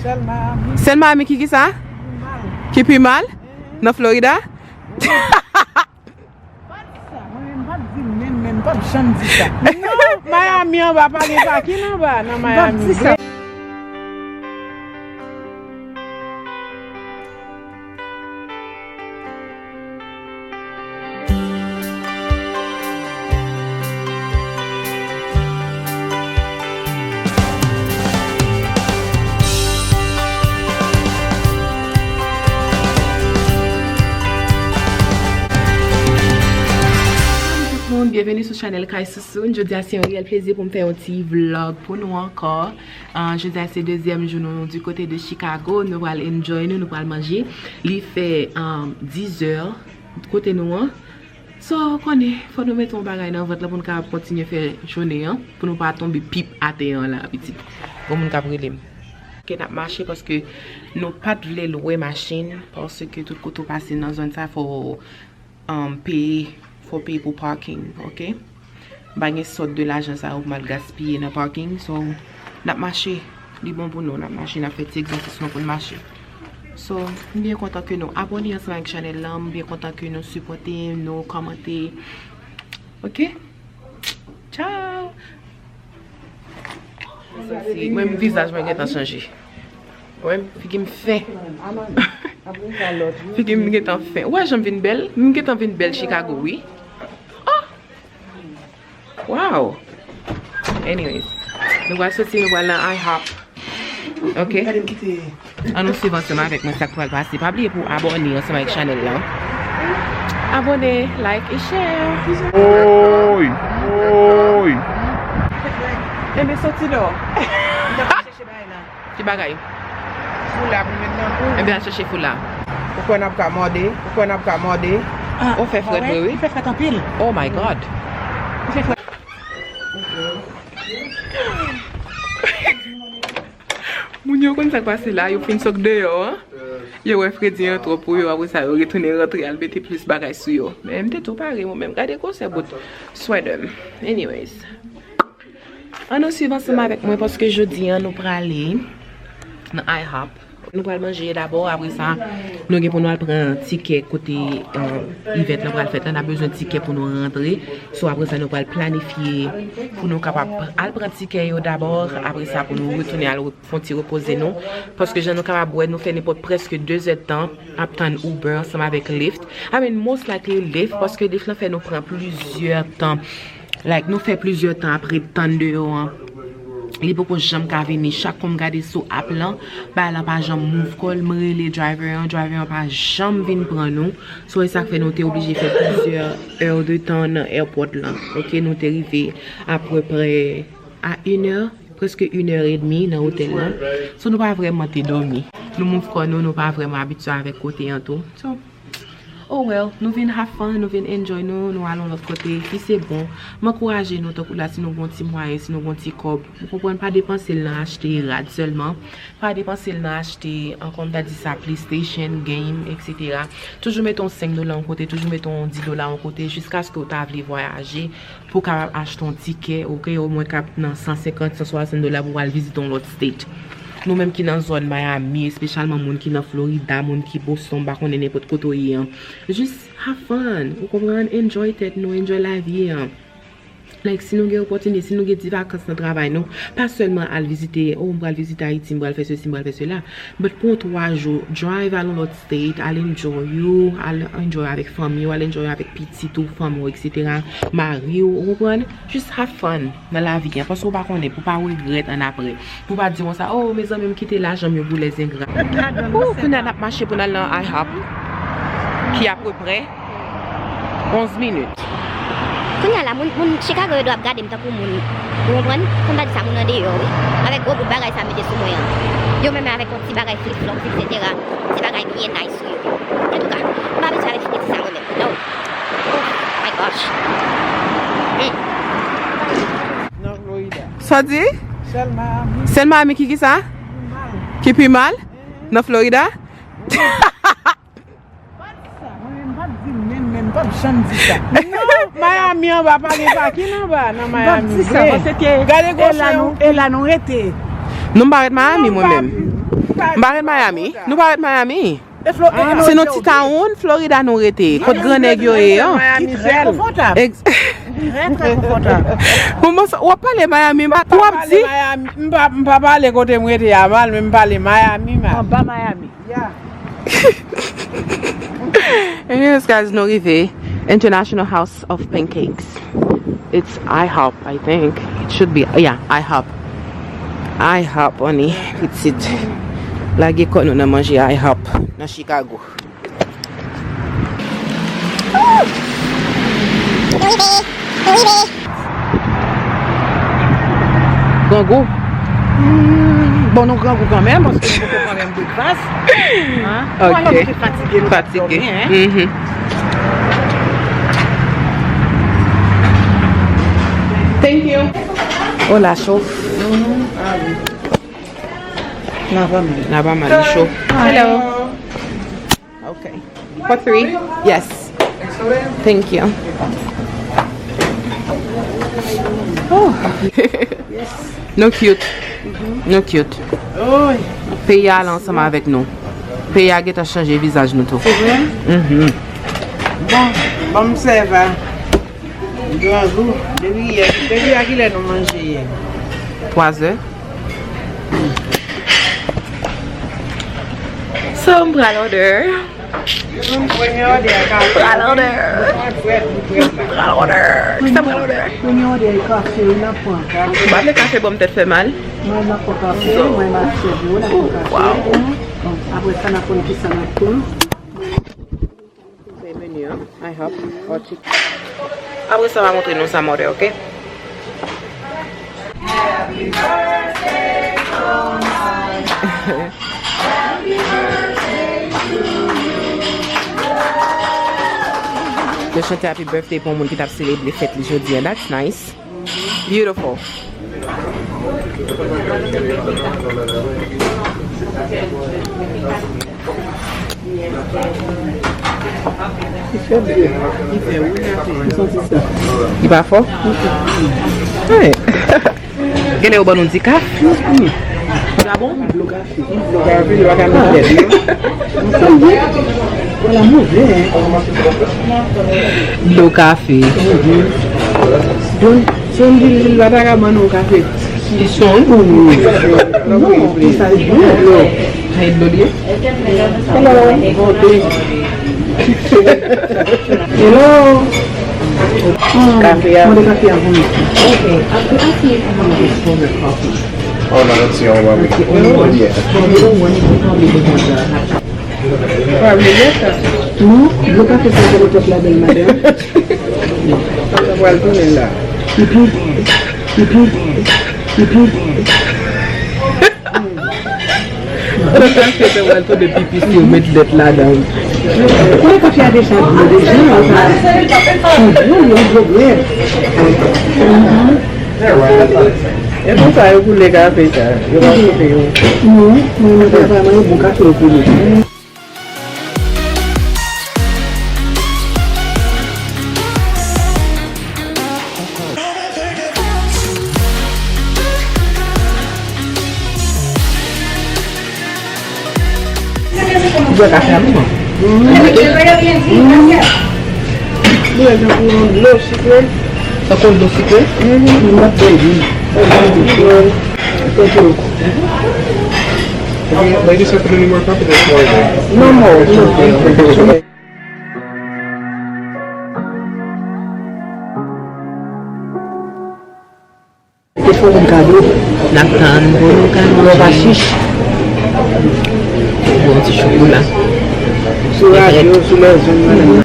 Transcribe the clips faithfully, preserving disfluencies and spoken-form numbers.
Sèl Miami. Sèl Miami ki kisa? Ki pi mal? Nan Florida? Pa di sa, mwen menm pa di l menm, menm pa janm di sa. Non, Miami anba, pa gen pakin anba nan Miami. M p ap di sa. Tout moun, byenveni sou chanèl Kay Sousoun. Jodi a se yon reyèl plezi pou m fè yon ti vlog pou nou ankò. Ah, jodi a se dezyèm jou nou du côté de Chicago. Nou pral enjoy nou, nou pral manje. Li fè, ah, dizè. Kote nou an. So, konnen, fò nou mete yon bagay nan vant lan pou nou kapab kontinye fè jounen an, pou nou pa tonbe pip atè an la, pitit. Gon moun k ap rele m. Ke n ap mache paske nou pa t vle lwe machin, paske tout kote w pase nan zòn sa, fò, um, peye, fò peye pou parking, oke? M pa gen sòt de lajan sa yo pou m al gaspiye nan parking, so, n ap mache. Li bon pou nou, n ap mache, n ap fè ti egzèsis nou pou n mache. So, m byen kontan ke nou abòne ansanm avèk chanèl lan, m byen kontan ke nou sipòte, nou kòmante. Oke? Ciao! Mwen, vizaj mwen gentan chanje. Wè, figi m fen. Figi m gentan fen. Ou wè jan m vin bèl? M gentan vin bèl Chicago, wi. Oh! Wow! Anyways, nou pral soti, nou pral nan IHOP. Ok? Ann nou swiv ansanm avèk mwen sa k pral pase. Pa bliye pou abòne ansanm avèk chanèl lan. Abòne, like e share. Oy! Oy! Enben soti dò. Ki bagay? Foula pou met nan kou. Ebyen, al chèche foula. Ou kwè n ap ka mòde? Ou kwè n ap ka mòde? Ah, ou fè frèt vre, wi. Li fè frèt anpil. Oh my God. Li fè frèt. Moun yo konn sa k pase la, yo fin sot deyò an. Yo wè fredi an twòp pou yo, apre sa, yo retounen rantre al mete plis bagay sou yo. Men m te tou pare, mwen menm. Gade gwosè bout sweatè m. Anyways. Ann nou swiv ansanm avèk mwen paske jodi a nou prale nan IHOP. Nou pral manje dabò, apre sa, nou gen pou nou al pran tikè kote, eh, event lan pral fèt la. N ap bezwen tikè pou nou rantre. So, apre sa, nou pral planifye pou nou kapab al pran tikè yo dabò. Apre sa, pou nou retounen al fè yon ti repoze nou. Paske jan nou kapab wè, nou fè nenpòt prèske de zèdtan ap tann Uber ansanm avèk Lyft. I mean, most likely Lyft, paske Lyft lan fè nou pran plizyè tan. Like, nou fè plizyè tan ap ret tann deyò an. Li poko janm ka vini. Chak fwa m gade sou app lan, bagay lan pa janm move call. M rele driver an, driver an pa janm vin pran nou. So, e sa k fè nou te oblije fè plizyè è de tan nan airport lan. Ok, nou te rive apeprè a inè, prèske inè edmi nan otèl lan. So, nou pa vrèman te dòmi. Nou move kò nou, nou pa vrèman abitye avèk kote an tou. So, oh well, nou vin have fun, nou vin enjoy nou, nou al yon lòt kote, ki se bon. M ankouraje nou tankou la, si nou gon ti mwayen, si nou gon ti kòb, ou konprann, pa depanse l nan achte rad sèlman, pa depanse l nan achte, an, kòm ta di sa, PlayStation, game, et cetera. Toujou mete yon senk dola yon kote, toujou mete yon dis dola yon kote, jiskaske w ta vle vwayaje, pou w kapab achte yon tikè, ok, omwen k ap nan san senkant, san swasant dola pou w al vizite yon lòt state. Nou menm ki nan zòn Miami, espesyalman moun ki nan Florida, moun ki Boston, m pa konnen nenpòt kote w ye an. Just have fun, ou konprann? Enjoy tèt nou, enjoy lavi an. Like, si nou gen opòtinite, si nou gen ti vakans nan travay nou, pa sèlman al vizite, oh, m pral vizite Ayiti, m pral fè sesi, m pral fè sela. But pou yon twa jou, drive al yon lòt state, al enjoy ou, al enjoy avèk fanmi w, al enjoy avèk pitit ou, fanmi w, et cetera. Mari w, ou konprann? Just have fun nan lavi an, paske w pa konnen, pou w pa regrèt annapre. Pou w pa di konsa, oh, mezanmi, m kite lajan m yo pou lèzengra. Ou, kounye a n ap mache pou n al nan IHOP, ki apeprè onz minit. Kounye a la, moun, moun Chicago yo dwe ap gade m tankou moun. Ou konprann? Fò m ta di sa, moun andeyò, wi. Avèk gwo bout bagay sa mete sou mwen an. Yo menm avèk yon ti bagay flip flop, et cetera. Ti bagay byen nice sou yo. Antouka, m pa abitye avèk figi sa mwen menm. No. Oh my gosh. Hmm. Nan Florida. Sa w di? Sèl Miami. Sèl Miami ki kisa? Ki pi mal? Nan Florida? Pa di sa, mwen menm m p ap di l menm, menm m p ap janm di sa. Non, Miami anba, pa gen pakin anba nan Miami. M p ap di sa, paske e la nou, e la nou rete. Non, m pa ret Miami, mwen menm. M pa ret Miami. Nou pa ret Miami. Se nan T-Town, Florida nou rete. Kot gran nèg yo ye an. Miami, trè konfòtab. Ex- Trè, trè konfòtab. Bon, bon, w ap pale Miami, m pa, w ap di. M pa, m pa pale kote m rete a mal, men m pale Miami mal. Anba Miami. Yeah. Anyways, guys, nou rive International House of Pancakes. It's IHOP, I think. It should be, yeah, IHOP. IHOP, honey. Pitit. Lage kò nou nan manje IHOP nan Chicago. Nou rive! Nou rive! Grangou. Hmm, bon, nou grangou kanmenm, paske nou poko pran menm breakfast. Hein? Ok. Nou alò nou te fatige, nou t ap dòmi, hein? Mhm. Thank you. Oh, la cho. Mhm. Ah, wi. N a pa mal. N a pa mal, li cho. Hello. Okay. For three? Yes. Thank you. Oh. Nou cute. Nou cute. Peyi a ale ansanm avèk nou. Peyi a gentan chanje vizaj nou tou. Se vre? Mhm. Bon, ban m sèvi. Grangou. Depi yè, depi a kilè nou manje yè? Twa zè. So, m pral order. Pral order. Pral order. Kisa pral order? Premye òdè e kafe, wi, n ap pran. Bat le kafe, bon, m tèt fè mal. Mwen, n ap pran kafe, mwen, m ap sèvi w, n ap pran kafe. Bon, apre sa, n ap konn kisa n ap pran. Se meni an, IHOP, or chicken. Apre sa, m a montre nou sa m òdè, ok? Yo chante Happy Birthday pou yon moun ki t ap selebre fèt li jodi a. That's nice. Beautiful. Li pa fò? Hey. Genlè yo ban nou dikaf? Sa bon? Dlo kafe. Dlo kafe, li pa ka met lèt, non? Dlo kafe. Bon, se yon vil, vil pa ta ka ban nou kafe. Li son dou. Non, li sa dlo. Sa e dlo li ye? Hello. Hello. Kafe a. Mande kafe a pou mwen. Ok. After I see it, I'm gonna get coffee. Oh, no, that's the only one we can do. Yeah. Probably later. Non, dlo kafe sa, se le pèp la bèl madanm. Sa pral tounen la. Pipi, pipi, pipi. Dlo kafe sa pral tounen pipi si yo met lèt ladan. Konnen kafe a deja dlo deja, sa. Yon dlo, yon dlo vre. E konsa yo boule kafe sa, yo pa kote yo. Non, non, non, pa vrèman, yo bon kafe yo boule. Bwè kafe a, manman. Bwè tankou yon dlo sikre. Tankou yon dlo sikre? Mhm. Yon lòt bèl vin. Ladies, have any more coffee this morning? No more. No. Te fè yon kado. N ap tann pou nou ka manje. Lè w pa chich. Bon ti chokola. Sou radyo, sou lèzonn, madanm.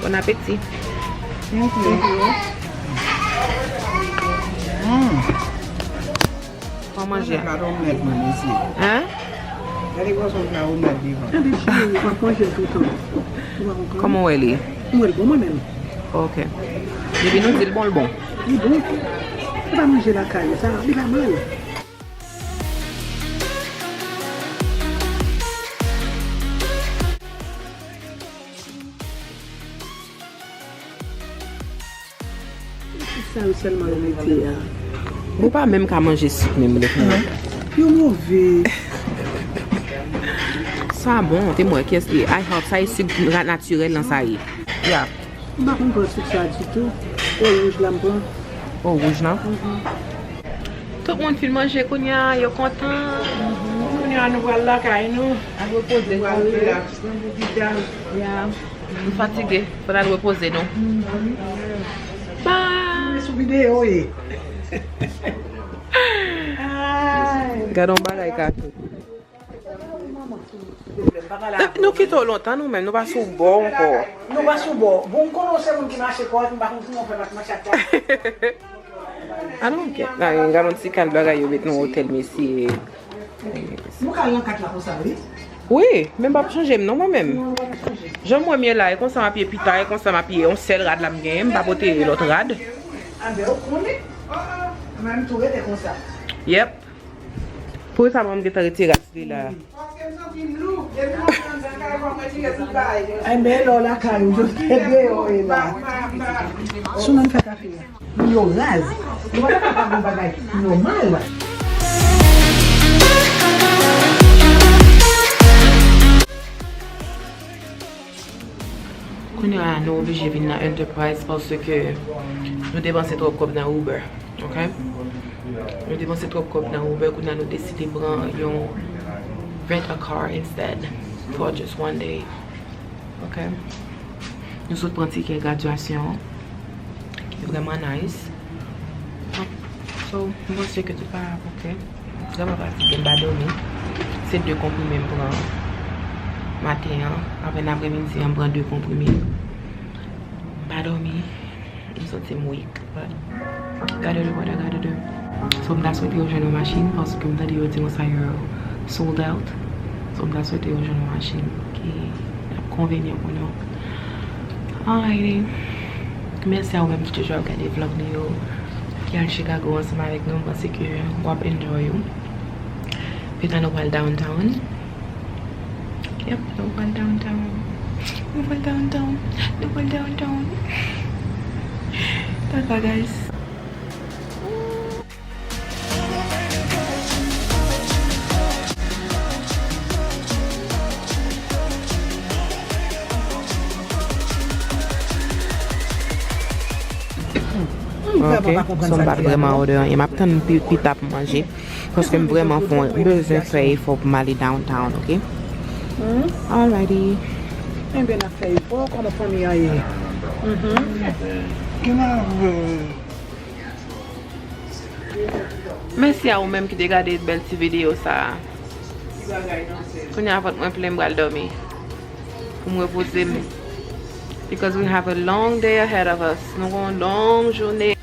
Bon apeti. Thank you. Mm. Kòman manje a? Gade plat omlèt mwen, mesye. Hein? Gade gwosè plat omlèt devan. Gade cheri, w ap manje l toutan. Ou pa konprann? Kòman w wè li? M wè l bon mwen menm. Ok. Depi nou di l bon, l bon. Li bon. Se pa manje lakay, sa, li pa mal. Sa yo sèlman yo mete a. Ou pa menm ka manje sik menm lè fini. Yo move. Sa bon, te mwen kiyès li ye? I hope sa e sik natirèl lan sa ye. Ya. M pa konn pran sik sa ditou. O wouj la m pran. O wouj lan? Tout moun fin manje kounye a, yo kontan. Kounye a nou pral lakay nou. Al repoze nou. Pral relax, pran bout gita. Ya. Nou fatige, fò n al repoze nou. Bye. Sou videyo ye. Gade yon bagay ka fèt. Nou kite w lontan nou menm, nou pa sou bò ankò. Nou pa sou bò. Bon, m konnen w se moun ki mache kòrèk, m pa konn kouman w fè pa t mache ak kòrèk. I don't get. Gade yon ti kal bagay yo met nan otèl mesye. Nou ka al nan kat la konsa, wi. Wi, men m p ap chanje m non mwen menm. Non, nou pa ka chanje. Jan m wè m ye la, e konsa m ap ye pita, e konsa m ap ye. Yon sèl rad la m genyen, m pa pote lòt rad. Anben, ou konnen. Mwen menm tou rete konsa. Yep. Pou sa mwen m gentan retire rad li la. Paske m santi m lou, depi m antre anndan kay pa m retire tout bagay. Enben, lè w lakay ou, yo fè deyò e la. Sou nan fè kafe a. Pou yo raz. Yo pa ta ka pa gon bagay nòmal. Kounye a, nou oblije vin nan Enterprise paske nou depanse twòp kòb nan Uber. Ok? Nou depanse twòp kòb nan Uber, kounye a nou deside pran yon rent a car instead for just one day. Ok? Nou sot pran tikè gradyasyon. Li vrèman nice. So, m panse ke tout pa ok. Vrèman fatige, m pa dòmi. Se de konprime m pran maten an. Apre nan apremidi an, m pran de konprime. M pa dòmi. M santi m weak, but gade le weather, gade de. So, m ta swete yo jwenn yon machin, paske m tande yo di konsa yo sold out. So, m ta swete yo jwenn yon machin ki ap konvenyen pou nou. Alrighty. Mèsi a ou menm ki toujou ap gade vlog nou yo, ki al Chicago ansanm avèk nou. M panse ke w ap enjoy ou. Pita nou pral downtown. Yep, nou pral downtown. Nou pral downtown. Nou pral downtown. Tata, guys. Ok, so m pa t vrèman order anyen. M ap tann pi- pita pou manje. Paske m vrèman fon, m bezwen fè efò pou m ale downtown, ok? Alrighty. Enben, n ap fè efò, kòman fanmi an ye? Mèsi a ou menm ki te gade bèl ti videyo sa a. Kounye a vant mwen plen, m pral dòmi. Pou m repoze m. Because we have a long day ahead of us. Nou gen yon long jounen.